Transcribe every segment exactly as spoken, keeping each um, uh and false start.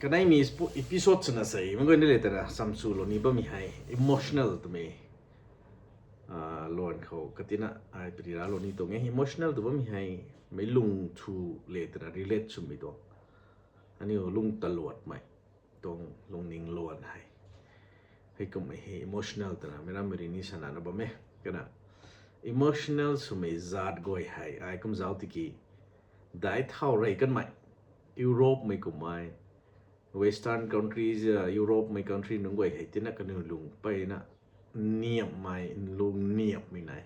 Kaneimei episode swna sei, meic guayna le tana chamchulou ni bammei hei emotional twmei luan khou katina ai pari raclou ni tuang e. Emotional tw bammei hei meic lung thu le tana relate swmei tuang, aniu lung taluatmei tuang lungning luan hei, heikumhmei hei emotional twna meic rammei rui ni sana na bam e. Kana emotional swmei zat guay hei ai kum zauc tiki, daic thau rey kanmei, Europe mei kummei, Western countries, Europe mei country nunc guay hei tina kaniw lung peyna niamhmei, lung niamhmei nai.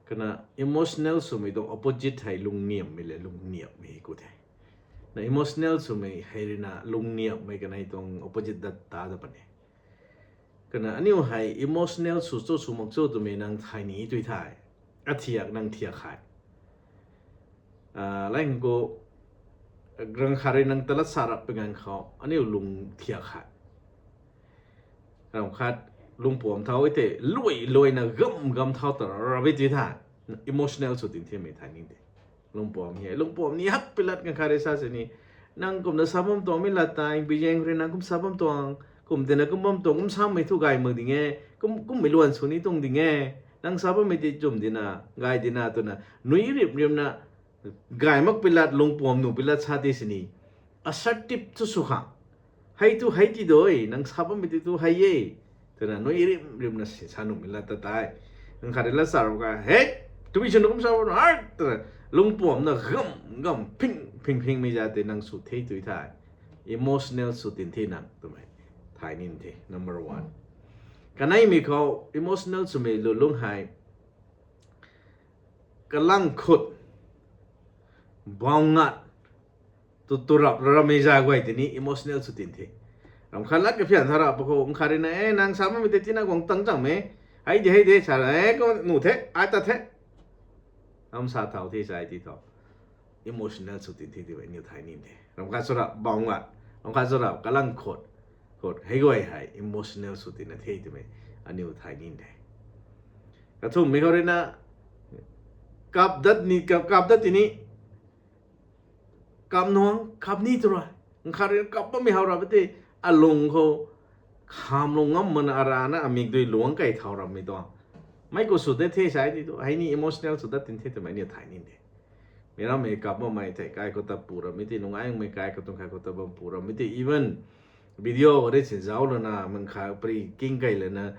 Kana emotional swmei tuang opposite hei lung niamhmei le lung niamhmei hei ku the. Na emotional swmei hei ruina lung niamhmei kanei tuang opposite dat ta da pan e. Kana aniu hei emotional sw cho sw mak cho twmei nang thay ni tui the. Athiak nang thiak hei, lang khou, rang khat rui nang ta lat sa rap pui ganv khou aniu lung thiak hei, ram khat lungpuam thau e the, luai luaina gam gam thau ta rap e tui the. Emotional sw tin themei thay ni de. Lungpuam hei, lungpuam ni hak pi lat kan khat rui sa sini, nang kumna sa bam tuangmei lat tei, bi zaeng khou rui nang kum sa bam tuang, kum tina kum bam tuang, kum samei thu gay mak ding e, kum, kummei luan sw ni tuang ding e, nang sa bammei ti chum dina, gay dina twna, nui rimh rimhna, gay mak pi lat, lungpuam nuh pi lat sa ti sini, assertive thu sw khang. Hei thu hei ti doi, nang sa bammei ti thu hei e, twna nui rimh rimhna si sa nuhmei lat ta tei, nang khat rui lat sa rap ka, hei, twmei swna kum sa bam, twna, lungpuamna gam gam phing phing phingmei za tei nang sw the tui the. Emotional sw tin the nang twmei thay ni the, number one. Kaneimei khou emotional swmei lulung hei, kalang khut, bau ngat, tu tu rap rammei za guay tei ni emotional sw tin the. Ram khat lat kaphian tha rap pa khou, nang khat rui na, e, nang sa bammei tei tina guang tang chang me, hei de, hei de, sa, e, kum nuh the, ai ta the, am sa thau the sa ti thu, emotional sw tin the twmei aniu thay ni the. Ram khat sw rap bau ngat, ram khat sw rap kalang khut, khut hei guay hei emotional sw tina the twmei aniu thay ni the. Kathumhmei khou rui na, kap dat ni, kap, kap dat tini, kap nuang, kap ni tu rui. Nang khat rui kap bammei how rap tei, alung khou khamlou ngam mana arana amik dui luang kei thau rammei tuang, meic khou sw de the sa ti thu, hei ni emotional sw dat tin the twmei aniu thay ni de. Meic rammei kap bammei thei kai khou ta pu rammei tei, nungaimei kai khou tuang kai khou ta bam pu rammei tei, even video khou rui sin zauc lana, mangkha pari king kei lana,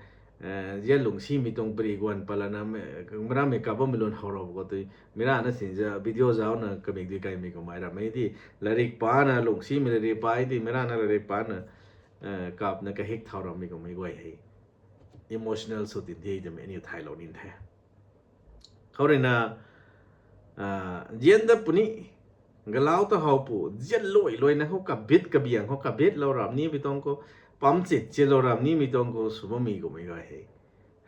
zian lungcsimei tuang pari guan pat lana, meic rammei kap bammei lun how rap khou tei, meic rana sin za video zaucna kamik dui kaimei khou mei rammei tei, larik pana lungcsimei larik pa tei, meic rana larik pana, kapna kahik thau rammei khou mei guay hei emotional sw tin the twmei aniu thaylou ni the. Khou rui na, zian dat puni, galau ta how pu, zian luai luaina khou kabit kabiang khou kabitlou rap nimei tuang khou, pam chit chitlou rap nimei tuang khou sw bammei kummei guay hei,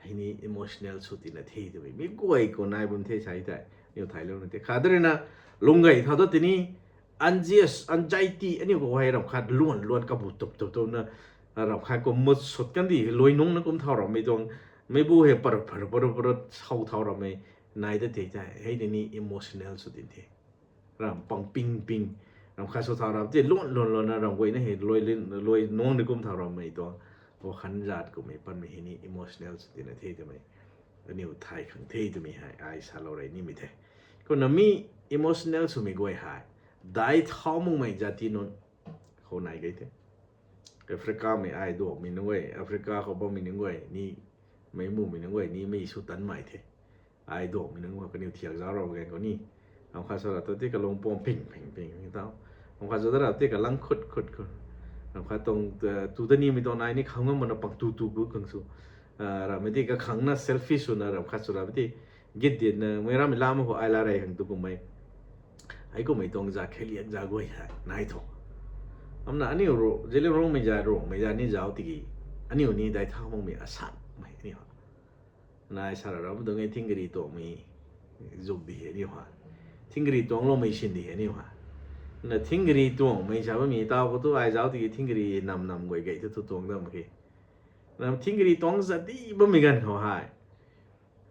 hei ni emotional sw tina the twmei mi guay khou nai bam the sa tei, aniu thaylou ni the. Khat rui na, lung gay thau dat tini, anxious, anxiety aniu khou hei ram khat luan luan kabu tup tup tup na, ram khat khou mut sut kandih luai nungc na kum thau rammei tuang, meic bu hei parut parut parut parut how thau rammei nai dat the tei, hei tei ni emotional sw tin the. Ram pang ping ping, ram khat sw thau rap tei luan luan luan na ram guayna hei luai nungc na kum thau rammei tuang, wakhan zat kummei panmei hei ni emotional sw tina the twmei aniu thay khang the twmei hei ai salou rey nimei the. Kumna mi emotional swmei guay hei, daic thau makmei zat ti nunc khou nai gay the. Africamei ai duakmei nunc guay, Africa khou bammei nunc guay ni, meic mumei nunc guay ni mei sw tanmei the. Ai duakmei nunc guay kaniw thiak zauc rap ganv khou ni, ram khat sw rap ta tei kalung puam phing phing phing phing thau, ram khat sw dat rap tei kalang khut khut khut, ram khat tuang, tu ta nimei tuang nai ni khou ngam mana pang tu tu gut khang sw, rammei tei kakhangna selfish swna ram khat sw rap tei, git dinna meic rammei lam khou ai la rey khang tu kummei, hei kummei tuang za kheiliak za guay hei nai thu. Amna aniu Zeliangrongmei za, Ruangmei za ni zauc tiki, aniu ni daic thau makmei asanmei aniu nai sa rap ram tuang e, thingkari tuangmei zuk di he aniu ha. Thingkari tuangloumei sin di he aniu ha. Na thingkari tuangmei sa bammei tau khou tu ai zauc tiki thingkari nam nam guay gay thu tu tuang dam khe. Na thingkari tuang zat di bammei ganv khou hei,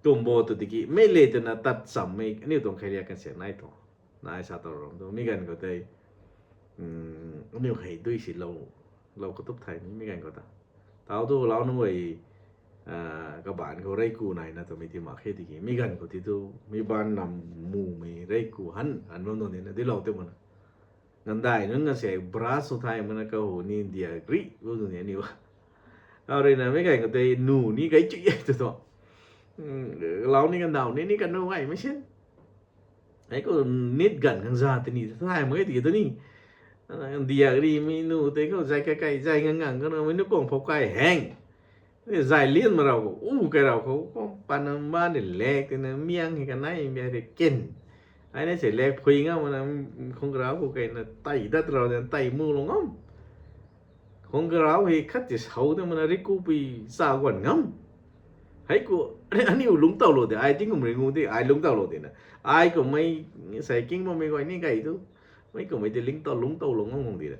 tuang bo tu tiki mei le twna tat chammei aniu tuang kheiliak kan siak nai thu, nai sa tau ram tu mi ganv khou tei, Niw hei dui si lou, lou katup thay ni mi ganv khou ta. Tau tu lau nu ei, kabaanc khou rei ku nai na twmei ti mak khe tiki mi ganv khou ti tu, mi baanc nam mumei rei ku han han bam nu ni na di lou te mana. Ngandai nunc nga se brush sw thay mana kahu ni dia gri bam nu ni aniw. Au rui na mi ganv khou tei nu ni kai chu e tu tu. Lau ni kandau ni ni kanu gaymei sin. Hei khou nit ganv khang za tini thay mak e tiki tu ni. Dia gri mi nu tei khou zai kai kai zai ngang ngang kanu mi nu kong phou kai heng. Zai lian ma rau khou, u kai rau khou, kong pan ma ni lek tina miang hei kanei miang tei ken. Ai na se lek phui ngam mana, khong karau khou kai na tei dat rau dan tei mu lou ngam. Khong karau hei khat ti sau de mana rikupui sa guan ngam. Hei khou, aniw lungc taw lou de, ai tingkum ringu de, ai lungc taw lou de na. Ai khou mei, sai king bammei guay ni kai tu. Mei khou mei ti ling taw lungc taw lou ngam khang di de.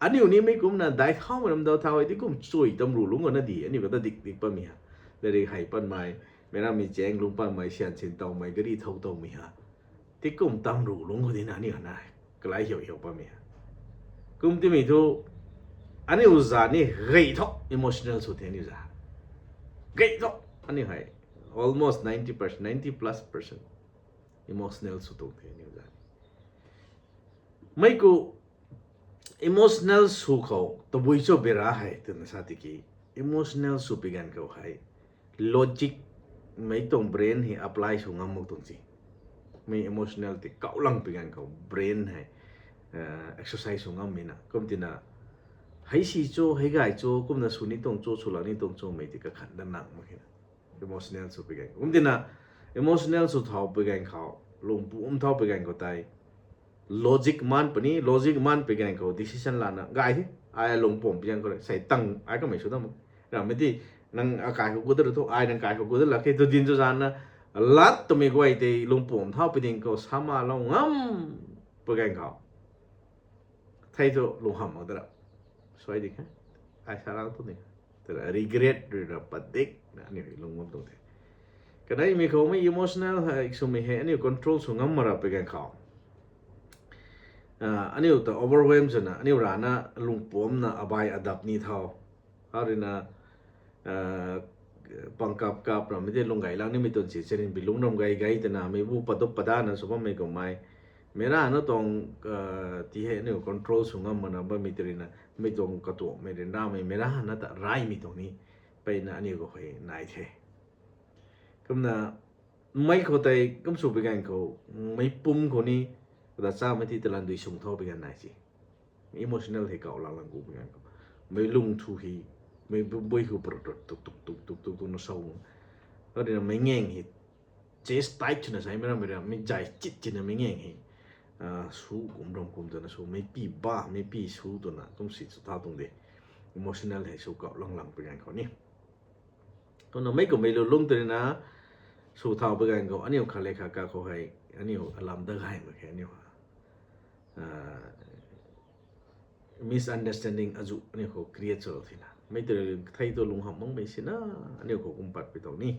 Aniu ni mei kumna dai thau mei ram dau thau hei ti kum chui tam ru lungc na di, aniu kata dik dik patmei ha. Lairik hei patmei, meic rammei chang lungc patmei, syan sin tawmei, gari thau tawmei ha. Ti kum tam ru lungc khou di na aniu na, kalai hiau hiau patmei ha. Kum timei thu, aniu za ni gay tho, emotional sw the aniu za. Gay tho, aniu hei, almost ninety percent, ninety plus percent emotional sw tuang the aniu za. Mei khou emotional sw khou tabui cho bera hei twna sa tiki, emotional sw pi ganv khou hei logic mei tuang brain hei apply sw ngam mak tuang si. Mei emotional ti kauh lang pi ganv khou brain hei exercise sw ngammei na kum tina, hei si cho, hei gay cho, kumna sw ni tuang cho, sw lak ni tuang cho mei ti kakhan da nang mak khe na. Emotional sw pi ganv kum tina, emotional sw thau pi ganv khou, lungpum thau pi ganv khou tei logic maan puni, logic maan pi ganv khou decision lana gay the. Ai lungpum pi ganv khou sei tang ai kamei sw dam. Ramei ti, nang akai khou gut da thu, ai nang kai khou gut da lak khe tu din chu zan na, lat twmei guay tei lungpum thau pi ding khou sama lou ngam pi ganv khou thei thu lunghamh mak da ra. Suai di kha, ai sa rang tu ni, tera regret rui ra padik na aniu hei lung ngam tuang the. Kaneimei khou mei emotional hei swmei hei aniu control sw ngam ma ra pi ganv khou, aniu ta overwhelm swna aniu rana lungpumna abai adap ni thau. Harina pang kap kap ramei ti lung gay lang nimei tuang si charin bi lung ram gay gay twna mei bu padup padana sw bammei kummei, meic rana tuang ti hei aniu control sw ngam mana bammei ti rina, mei tuang katuakmei ryanramei meic rana ta raymei tuang ni peyna aniu khou hei nai the. Kumna mei khou tei kum sw pi ganv khou, mei pum khou ni, kata chamei ti talan dui sung thau pi ganv nai si. Emotional hei kauh lang lang ku pi ganv khou, mei lung thu hei, mei bui khou prut tuk tuk tuk tuk tuk tuk na sau. Arina mei ngaeng hei chest tight swna sai mei rammei ra mei zay chit china mei ngaeng hei su kum ram kum twna su, mei pi ba mei pi su twna kum si sw thau tuang de. Emotional hei sw kauh lang lang pi ganv khou ni. Kumna mei kummei lu lung tarina sw thau pi ganv khou aniu khat le khat ka khou hei aniu alam da gay mak khe aniu misunderstanding azu aniu khou create swlou thina. Mei tei thei tu lunghamh makmei sina aniu khou kum pat pi tuang ni.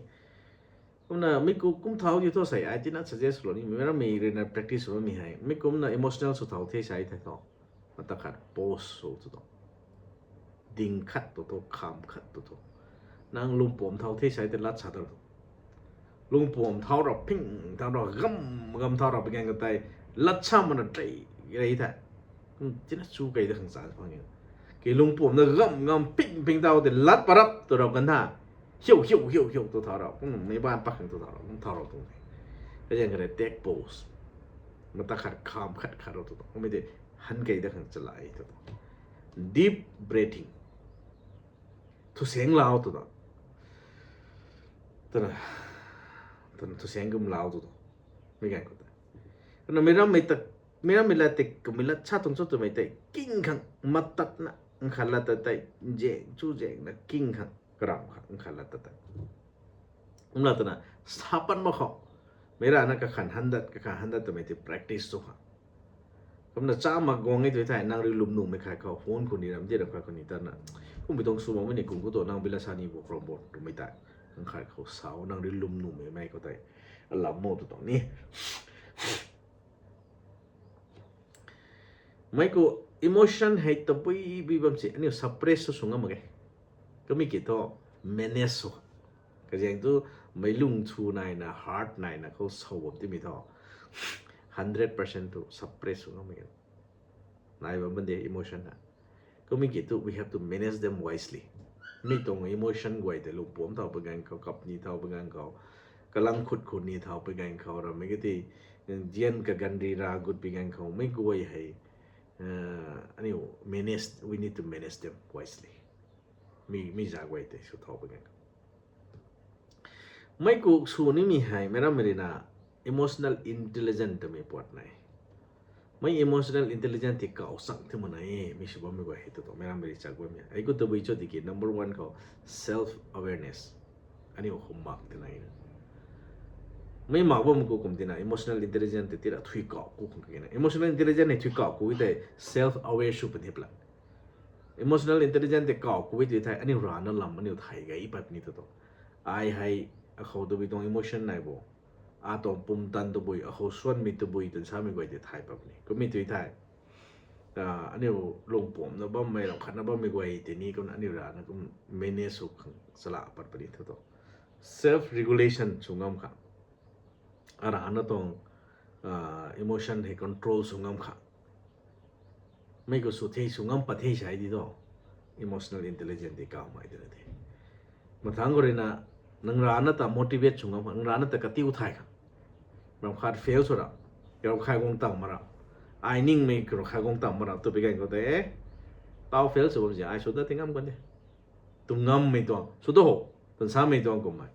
Kumna mei ku kum thau di thu sei ai tina suggest lou ni, mei rammei rina practice sw bammei hei. Mei kumna emotional sw thau the sai the thu, mata khat pause sw tu tu. Ding khat tu tu, kham khat tu tu. Nang lungpum thau the sai tei lat sa tu tu. Lungpum thau ra, ping thau ra, gam gam thau ra pi ganv khou tei lat sa mana tei rei the. Tina chu kei da khang sa phang e. Ki lungpum na gam gam ping ping thau tei lat parap tu rau kan tha. Hiu hiu hiu hiu tu thau rau, mei baanc pak khang tu thau rau, thau rau tuang the. Kazang khat take pause. Mata khat kham khat khat rau tu tu. Mei tei han kei da khang chalai tu tu. Deep breathing. Thu seng lau tu tu. Tana, tana thu seng kum lau tu tu. Mei ganv khou ta, tana mei rammei ta, mei rammei lat tei kummei lat sa tuang cho twmei tei king khang matatna, nkhat lat ta tei, zeng chu zengna king khang karam khang nkhat lat ta tei. Kumna twna sa pat mak khou, mei rana kakhan handat kakhan handat twmei tei practice tu kha. Kumna cha mak guang e tu thei nang rui lwm nuhmei khat khou phone khou ni ram di ram khat khou ni tana, kumbei tuang sw makmei ni kum khou tu nang bila sa ni bo krom bo twmei tei, nang khat khou sau nang rui lwm nuhmei mei khou tei alam mo tu tuang ni. Mei khou emotion hei tabui bui bam si aniu suppress sw sw ngam mak ge. Kami ki thu manage sw. Kazaeng tu meic lung thu naina, heart naina khou sw bam timei thu hundred percent tu suppress sw ngam mak ge. Nai bam bam de emotion na. Kami ki tu we have to manage them wisely. Mi tuang emotion guay tei lungpuam thau pui ganv khou, kap ni thau pui ganv khou, kalang khut khut ni thau pui ganv khou, rammei ka ti, zian ka ganri ra gut pui ganv khou, mei guay hei, uh, aniu manage, we need to manage them wisely. Mi, mi za guay tei sw thau pui ganv khou. Mei ku sw nimei hei, meic rammei rui na emotional intelligence twmei puat nai. Mei emotional intelligence ti kau chang ti mana e, mi sw bammei guay hei tu tu, meic rammei rui chak bammei. Ai ku tabui cho tiki number one khou self awareness. Aniu khou mak tina na. Mei mak bam ku kum tina emotional intelligence ti tira thui kau ku khang kena. Emotional intelligence hei thui kau ku tei self aware sw puni pla. Emotional intelligence tei kau ku tei thei aniu rana lam aniu thay gay pat puni tu tu. Ai hei akhou tabui tuang emotion nai bo. Atuang pumtan tabui, akhou suanmei tabui twna samei guay tei thay pat puni. Kummi tui thei, ah, aniu lungpuamna bammei, ramh khatna bammei guay tei ni kumna aniu rana kum manage sw khang chala pat puni thu tu. Self regulation sw ngam kha. Arana tuang, ah, emotion hei control sw ngam kha. Mei khou sw the, sw ngam pat the sai di tu. Emotional intelligence ti kaumei twna the. Mathangc khou rui na, nang rana ta motivate sw ngam kha, nang rana ta katiu thay kha. Ramh khat fail sw ra, ramh khat guang tang ma ra. Ai ningmei ramh khat guang tang ma ra, tu pui ganv khou tei, tau fail sw bam si, ai sw dat ti ngam kan de. Tw ngammei tuang, sw da ho, twna samei tuang kummei.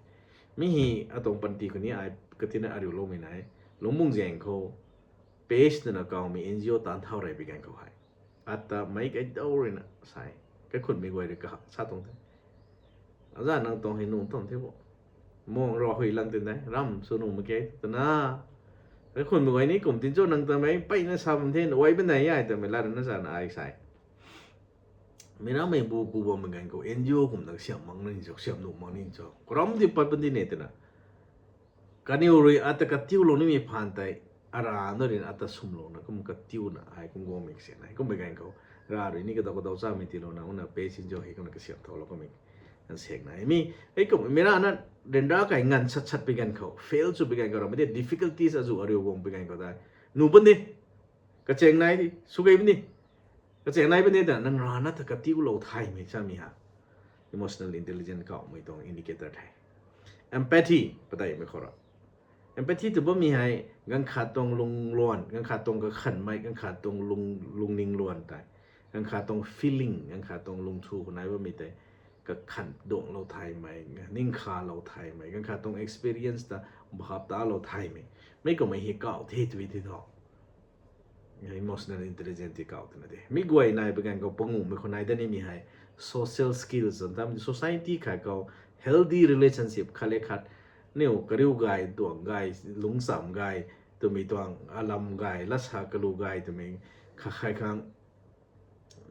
Mi hei atuang panty khou ni ai katina ariuloumei nai. Lungmung zaeng khou, page twna kaumei N G O taanv thau rei pui ganv khou hei, ata meic kaidau rui na sai, kaikhunmei guay rui kahak sa tuang the. Aza nang tuang hei nung tuang the bo. Mung ra hui lang tin dei, ram sw nung mak ge twna. Kaikhunmei guay ni kum tin cho nang ta mei mpeyna sa bam the, ai banei ai twmei lat rana sana ai sai. Meic rammei bu ku bammei ganv khou N G O kumna kasiamh mak ni cho, kasiamh nuh mak ni cho. Karam di pat pan di ne twna. Kaniw rui ata katiulou nimei phaan tei, arana rui ata swmlouna kum katiuna ai kum guangmei kasiamh nai. Kummei ganv khou, ra rui ni kadaw kadaw chamei tiilouna, una page N G O hei kumna kasiamh thaulou kummei ngan sek nai. Mi, hei kum, meic rana ryanra kai nganv sat sat pui ganv khou, fail sw pui ganv khou, ramei tei difficulties azu ariu guang pui ganv khou tei, nu puni. Kachaeng nai di, sw gay puni. Kachaeng nai puni ta, nang rana ta katiulou thaymei samei ha. Emotional intelligence kaumei tuang indicator the. Empathy, padeihmei khou ra. Empathy tw bammei hei, ganv khat tuang lungluan, ganv khat tuang kakhanmei, ganv khat tuang lung, lungning luan tei. Ganv khat tuang feeling, ganv khat tuang lungthu khou nai bammei tei. Kakhan duanglou thaymei, ningkhalou thaymei, ganv khat tuang experience ta bhap talou thaymei. Mei kummei hei kau the tw ti tho. Emotional intelligence ti kau twna de. Mi guay nai pui ganv khou panguhmei khou nai dat nimei hei social skills, tam society khat khou healthy relationship khat le khat, niw kariu gay, tuang gay, lungcham gay, twmei tuang alam gay, latsa kalu gay twmei khat khai khang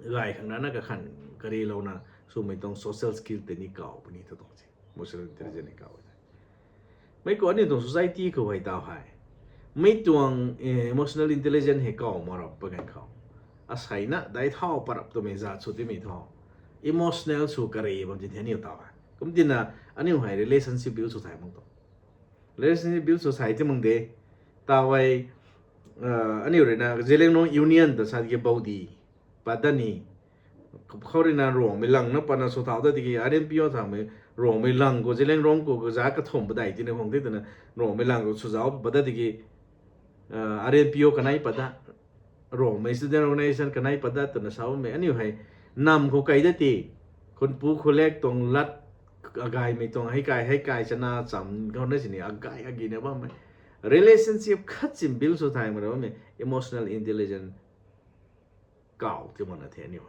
gay khang rana kakhan karilouna swmei tuang social skill tei ni kau puni thu tuang si. Emotional intelligence ni kau e. Mei khou aniu tuang society khou hei tau hei, mei tuang, eh, emotional intelligence hei kau ma rap pui ganv khou, aseina dai thau parap twmei zat sw timei thu, emotional sw kari bam ti the aniu tau hei. Kum tina aniu hei relationship build sw thay mak tu. Relationship build sw thay ti mak de. Tau hei, uh, aniu rui na Zeliangrong Union ta sa tiki body pat dat ni. Khou rui na Ruangmei lang na patna sw thau dat tiki, R N P O thaumei Ruangmei lang khou, Zeliangrong khou, khou za kathumh padeih tina khang the twna, Ruangmei lang khou sw zauc pat dat tiki, uh, R N P O kanei pat dat, Ruangmei Student Organization kanei pat dat twna sa bammei, aniu hei, nam khou kai dat ti, khunpu khulek tuang lat, agaymei tuang, hei kai, hei kai, chana cham, khou na sini, agay, agina bammei. Relationship khat sim build sw thay mak ra bammei, emotional intelligence kau ti makna the aniu.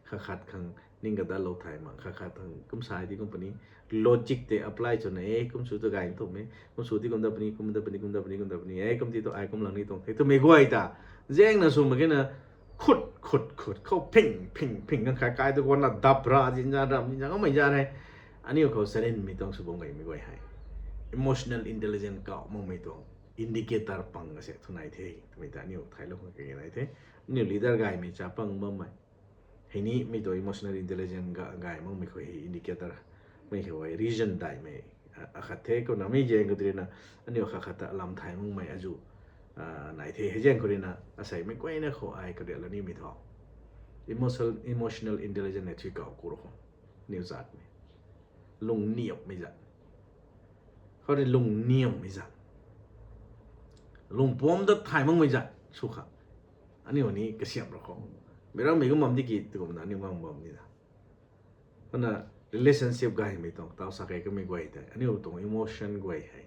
Khat khat khang ning kadatlou thay mak, khat khat khang kum sa di kum puni, logic tei apply swna e, kum sw tu gay tumei, kum sw di kum dat puni, kum dat puni, kum dat puni, kum dat puni, e, kum ti tu ai kum lang ni tuang the twmei guay ta, zaengna sw mak kena, khut, khut, khut, khou phing, phing, phing, nang khai kai tu guangna dap ra, zinza ram, zinza kamei za hei. Aniu khou sarinmei tuang sw bam gaymei guay hei. Emotional intelligence kau makmei tuang indicator pang ase thu nai the, twmei ta aniu thailou khang kage nai the. Aniu leader gaymei cha pang bammei hei ni mi tuang emotional intelligence ga gay makmei khou hei indicator mei khou hei reason daihmei akhat the. Kumna mi zaeng khou ruina aniu khat khat ta lam thay makmei azuh nai the. Hei zaeng khou ruina asei meic guayna khou ai kariatlou nimei thu emotional intelligence hei thui kau ku ru khou aniu zatmei lungniamhmei zat, khou rui lungniamhmei zat, lungpuam dat thay makmei zat sw kha aniu ni kasiamh ra khou meic rammei kum bam di ki twkumna aniu mang bam ni na. Kumna relationship gaymei tuang tau sa kei kamei guay tei aniu tuang emotion guay hei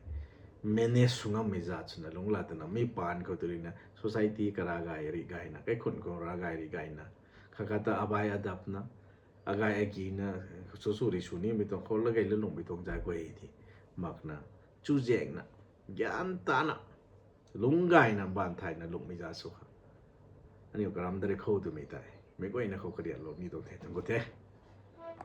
manage sw ngammei zat swna lungc la twna mi paan khou tu ruina society kara gay ri gayna, kaikhun khou ra gay ri gayna, khat khat ta abai adapna, agay agina, sw sw ri sw nimei tuang khou la gay la lungmei tuang zat guay ti makna chuzaenghna, gyan tana, lungc gayna, baanv thayna lungmei zat sw kha aniu karam dari khou twmei tei meic guayna khou kariatlou ni tuang the tuang khou the.